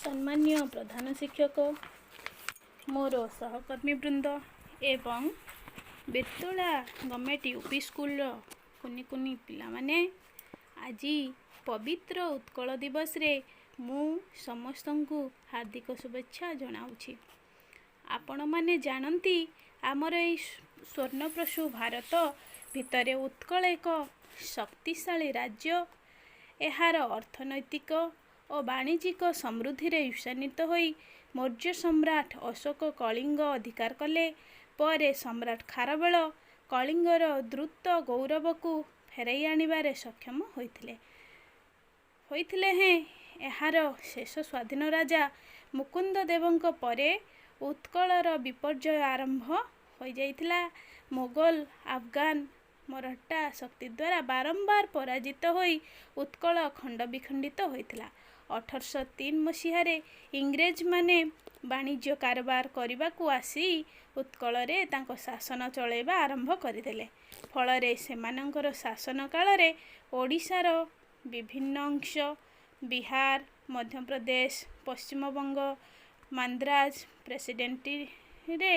ସମ୍ମାନୀୟ ପ୍ରଧାନ ଶିକ୍ଷକ, ମୋର ସହକର୍ମୀ ବୃନ୍ଦ ଏବଂ ବେତୋଳା ଗଭର୍ଣ୍ଣମେଣ୍ଟ ୟୁପି ସ୍କୁଲର କୁନି କୁନି ପିଲାମାନେ, ଆଜି ପବିତ୍ର ଉତ୍କଳ ଦିବସରେ ମୁଁ ସମସ୍ତଙ୍କୁ ହାର୍ଦ୍ଦିକ ଶୁଭେଚ୍ଛା ଜଣାଉଛି। ଆପଣମାନେ ଜାଣନ୍ତି, ଆମର ଏଇ ସ୍ୱର୍ଣ୍ଣପ୍ରସୂ ଭାରତ ଭିତରେ ଉତ୍କଳ ଏକ ଶକ୍ତିଶାଳୀ ରାଜ୍ୟ। ଏହାର ଅର୍ଥନୈତିକ ଓ ବାଣିଜ୍ୟିକ ସମୃଦ୍ଧିରେ ଈର୍ଷାନ୍ୱିତ ହୋଇ ମୌର୍ଯ୍ୟ ସମ୍ରାଟ ଅଶୋକ କଳିଙ୍ଗ ଅଧିକାର କଲେ। ପରେ ସମ୍ରାଟ ଖାରବେଳ କଳିଙ୍ଗର ଦ୍ରୁତ ଗୌରବକୁ ଫେରାଇ ଆଣିବାରେ ସକ୍ଷମ ହୋଇଥିଲେ ହେଁ ଏହାର ଶେଷ ସ୍ୱାଧୀନ ରାଜା ମୁକୁନ୍ଦ ଦେବଙ୍କ ପରେ ଉତ୍କଳର ବିପର୍ଯ୍ୟୟ ଆରମ୍ଭ ହୋଇଯାଇଥିଲା। ମୋଗଲ, ଆଫଗାନ, ମରହଟ୍ଟା ଶକ୍ତି ଦ୍ୱାରା ବାରମ୍ବାର ପରାଜିତ ହୋଇ ଉତ୍କଳ ଖଣ୍ଡ ବିଖଣ୍ଡିତ ହୋଇଥିଲା। 1803 ମସିହାରେ ଇଂରେଜମାନେ ବାଣିଜ୍ୟ କାରବାର କରିବାକୁ ଆସି ଉତ୍କଳରେ ତାଙ୍କ ଶାସନ ଚଳାଇବା ଆରମ୍ଭ କରିଦେଲେ। ଫଳରେ ସେମାନଙ୍କର ଶାସନ କାଳରେ ଓଡ଼ିଶାର ବିଭିନ୍ନ ଅଂଶ ବିହାର, ମଧ୍ୟପ୍ରଦେଶ, ପଶ୍ଚିମବଙ୍ଗ, ମାନ୍ଦ୍ରାଜ ପ୍ରେସିଡେନ୍ସିରେ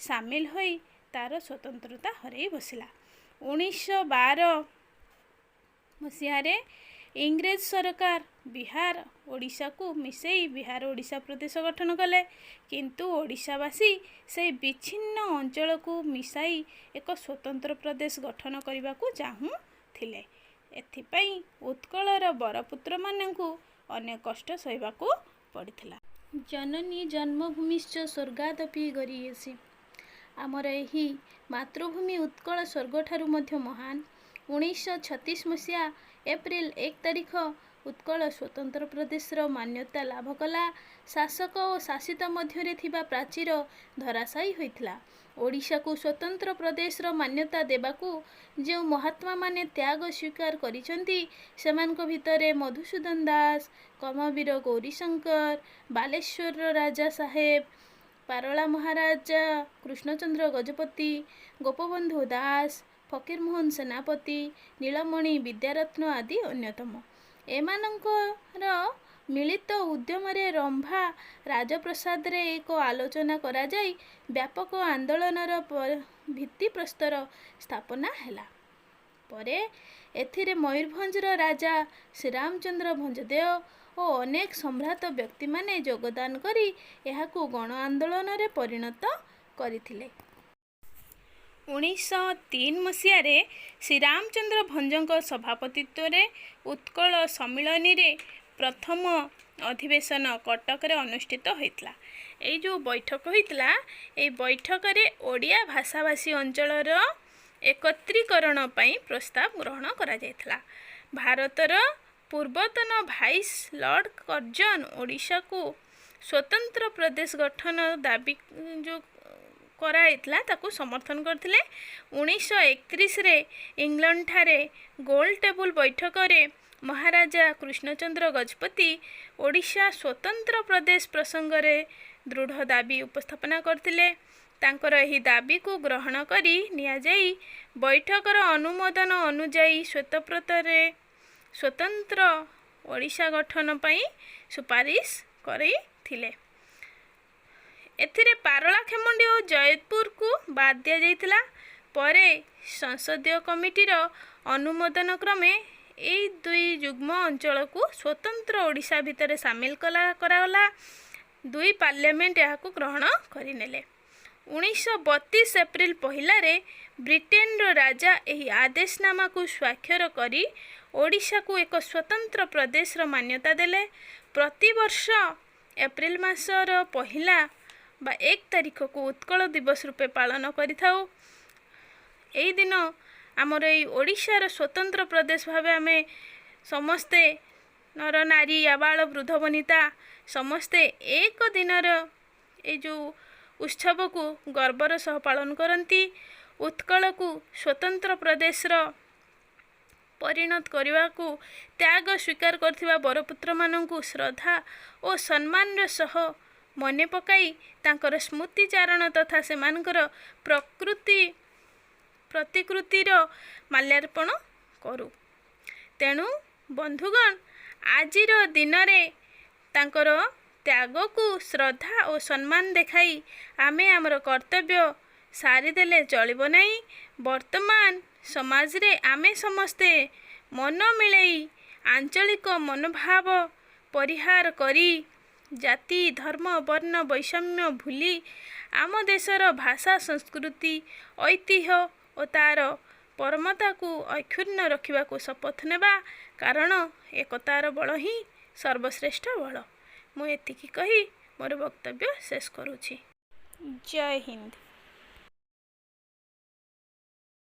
ସାମିଲ ହୋଇ ତାର ସ୍ୱତନ୍ତ୍ରତା ହରାଇ ବସିଲା। 1912 ମସିହାରେ ଇଂରେଜ ସରକାର ବିହାର ଓଡ଼ିଶାକୁ ମିଶାଇ ବିହାର ଓଡ଼ିଶା ପ୍ରଦେଶ ଗଠନ କଲେ। କିନ୍ତୁ ଓଡ଼ିଶାବାସୀ ସେହି ବିଚ୍ଛିନ୍ନ ଅଞ୍ଚଳକୁ ମିଶାଇ ଏକ ସ୍ୱତନ୍ତ୍ର ପ୍ରଦେଶ ଗଠନ କରିବାକୁ ଚାହୁଁଥିଲେ। ଏଥିପାଇଁ ଉତ୍କଳର ବରପୁତ୍ରମାନଙ୍କୁ ଅନେକ କଷ୍ଟ ସହିବାକୁ ପଡ଼ିଥିଲା। ଜନନୀ ଜନ୍ମଭୂମିଶ୍ଚ ସ୍ୱର୍ଗାଦପି ଗରୀୟସୀ। ଆମର ଏହି ମାତୃଭୂମି ଉତ୍କଳ ସ୍ୱର୍ଗଠାରୁ ମଧ୍ୟ ମହାନ। 1936 ମସିହା ଏପ୍ରିଲ 1 ତାରିଖ ଉତ୍କଳ ସ୍ୱତନ୍ତ୍ର ପ୍ରଦେଶର ମାନ୍ୟତା ଲାଭ କଲା। ଶାସକ ଓ ଶାସିତ ମଧ୍ୟରେ ଥିବା ପ୍ରାଚୀର ଧରାଶାୟୀ ହୋଇଥିଲା। ଓଡ଼ିଶାକୁ ସ୍ୱତନ୍ତ୍ର ପ୍ରଦେଶର ମାନ୍ୟତା ଦେବାକୁ ଯେଉଁ ମହାତ୍ମାମାନେ ତ୍ୟାଗ ସ୍ୱୀକାର କରିଛନ୍ତି, ସେମାନଙ୍କ ଭିତରେ ମଧୁସୂଦନ ଦାସ, କର୍ମବୀର ଗୌରୀଶଙ୍କର, ବାଲେଶ୍ୱରର ରାଜା ସାହେବ, ପାରଳା ମହାରାଜା କୃଷ୍ଣଚନ୍ଦ୍ର ଗଜପତି, ଗୋପବନ୍ଧୁ ଦାସ, ଫକୀରମୋହନ ସେନାପତି, ନୀଳମଣି ବିଦ୍ୟାରତ୍ନ ଆଦି ଅନ୍ୟତମ। ଏମାନଙ୍କର ମିଳିତ ଉଦ୍ୟମରେ ରମ୍ଭା ରାଜପ୍ରାସାଦରେ ଏକ ଆଲୋଚନା କରାଯାଇ ବ୍ୟାପକ ଆନ୍ଦୋଳନର ଭିତ୍ତିପ୍ରସ୍ତର ସ୍ଥାପନା ହେଲା। ପରେ ଏଥିରେ ମୟୂରଭଞ୍ଜର ରାଜା ଶ୍ରୀରାମଚନ୍ଦ୍ର ଭଞ୍ଜଦେଓ ଓ ଅନେକ ସମ୍ଭ୍ରାନ୍ତ ବ୍ୟକ୍ତିମାନେ ଯୋଗଦାନ କରି ଏହାକୁ ଗଣ ଆନ୍ଦୋଳନରେ ପରିଣତ କରିଥିଲେ। 1903 ମସିହାରେ ଶ୍ରୀରାମଚନ୍ଦ୍ର ଭଞ୍ଜଙ୍କ ସଭାପତିତ୍ୱରେ ଉତ୍କଳ ସମ୍ମିଳନୀରେ ପ୍ରଥମ ଅଧିବେଶନ କଟକରେ ଅନୁଷ୍ଠିତ ହୋଇଥିଲା। ଏଇ ଯେଉଁ ବୈଠକ ହୋଇଥିଲା, ଏଇ ବୈଠକରେ ଓଡ଼ିଆ ଭାଷାଭାଷୀ ଅଞ୍ଚଳର ଏକତ୍ରୀକରଣ ପାଇଁ ପ୍ରସ୍ତାବ ଗ୍ରହଣ କରାଯାଇଥିଲା। ଭାରତର ପୂର୍ବତନ ଭାଇସ୍ ଲର୍ଡ଼ କର୍ଜନ ଓଡ଼ିଶାକୁ ସ୍ୱତନ୍ତ୍ର ପ୍ରଦେଶ ଗଠନ ଦାବି ଯେଉଁ କରାଯାଇଥିଲା, ତାକୁ ସମର୍ଥନ କରିଥିଲେ। 1931ରେ ଇଂଲଣ୍ଡଠାରେ ଗୋଲ ଟେବୁଲ ବୈଠକରେ ମହାରାଜା କୃଷ୍ଣଚନ୍ଦ୍ର ଗଜପତି ଓଡ଼ିଶା ସ୍ୱତନ୍ତ୍ର ପ୍ରଦେଶ ପ୍ରସଙ୍ଗରେ ଦୃଢ଼ ଦାବି ଉପସ୍ଥାପନା କରିଥିଲେ। ତାଙ୍କର ଏହି ଦାବିକୁ ଗ୍ରହଣ କରି ନିଆଯାଇ ବୈଠକର ଅନୁମୋଦନ ଅନୁଯାୟୀ ଶ୍ୱେତପତ୍ରରେ ସ୍ୱତନ୍ତ୍ର ଓଡ଼ିଶା ଗଠନ ପାଇଁ ସୁପାରିଶ କରିଥିଲେ। ଏଥିରେ ପାରଳାଖେମୁଣ୍ଡି ଓ ଜୟପୁରକୁ ବାଦ ଦିଆଯାଇଥିଲା। ପରେ ସଂସଦୀୟ କମିଟିର ଅନୁମୋଦନ କ୍ରମେ ଏଇ ଦୁଇ ଯୁଗ୍ମ ଅଞ୍ଚଳକୁ ସ୍ୱତନ୍ତ୍ର ଓଡ଼ିଶା ଭିତରେ ସାମିଲ କରାଗଲା। ଦୁଇ ପାର୍ଲାମେଣ୍ଟ ଏହାକୁ ଗ୍ରହଣ କରିନେଲେ। 1932 ଏପ୍ରିଲ 1ରେ ବ୍ରିଟେନର ରାଜା ଏହି ଆଦେଶନାମାକୁ ସ୍ୱାକ୍ଷର କରି ଓଡ଼ିଶାକୁ ଏକ ସ୍ୱତନ୍ତ୍ର ପ୍ରଦେଶର ମାନ୍ୟତା ଦେଲେ। ପ୍ରତିବର୍ଷ ଏପ୍ରିଲ ମାସର 1 ବା 1 ତାରିଖକୁ ଉତ୍କଳ ଦିବସ ରୂପେ ପାଳନ କରିଥାଉ। ଏଇ ଦିନ ଆମର ଏଇ ଓଡ଼ିଶାର ସ୍ୱତନ୍ତ୍ର ପ୍ରଦେଶ ଭାବେ ଆମେ ସମସ୍ତେ ନର ନାରୀ, ଆବାଳ ବୃଦ୍ଧ ବନିତା ସମସ୍ତେ ଏକ ଦିନର ଏଇ ଯେଉଁ ଉତ୍ସବକୁ ଗର୍ବର ସହ ପାଳନ କରନ୍ତି। ଉତ୍କଳକୁ ସ୍ୱତନ୍ତ୍ର ପ୍ରଦେଶର ପରିଣତ କରିବାକୁ ତ୍ୟାଗ ସ୍ୱୀକାର କରିଥିବା ବରପୁତ୍ରମାନଙ୍କୁ ଶ୍ରଦ୍ଧା ଓ ସମ୍ମାନର ସହ ମନେ ପକାଇ ତାଙ୍କର ସ୍ମୃତିଚାରଣ ତଥା ସେମାନଙ୍କର ପ୍ରତିକୃତିର ମାଲ୍ୟାର୍ପଣ କରୁ। ତେଣୁ ବନ୍ଧୁଗଣ, ଆଜିର ଦିନରେ ତାଙ୍କର ତ୍ୟାଗକୁ ଶ୍ରଦ୍ଧା ଓ ସମ୍ମାନ ଦେଖାଇ ଆମେ ଆମର କର୍ତ୍ତବ୍ୟ ସାରିଦେଲେ ଚଳିବ ନାହିଁ। ବର୍ତ୍ତମାନ ସମାଜରେ ଆମେ ସମସ୍ତେ ମନ ମିଳେଇ, ଆଞ୍ଚଳିକ ମନୋଭାବ ପରିହାର କରି, ଜାତି, ଧର୍ମ, ବର୍ଣ୍ଣ ବୈଷମ୍ୟ ଭୁଲି ଆମ ଦେଶର ଭାଷା, ସଂସ୍କୃତି, ଐତିହ୍ୟ ଓ ତା'ର ପରମତାକୁ ଅକ୍ଷୁଣ୍ଣ ରଖିବାକୁ ଶପଥ ନେବା, କାରଣ ଏକତାର ବଳ ହିଁ ସର୍ବଶ୍ରେଷ୍ଠ ବଳ। ମୁଁ ଏତିକି କହି ମୋର ବକ୍ତବ୍ୟ ଶେଷ କରୁଛି। ଜୟ ହିନ୍ଦ।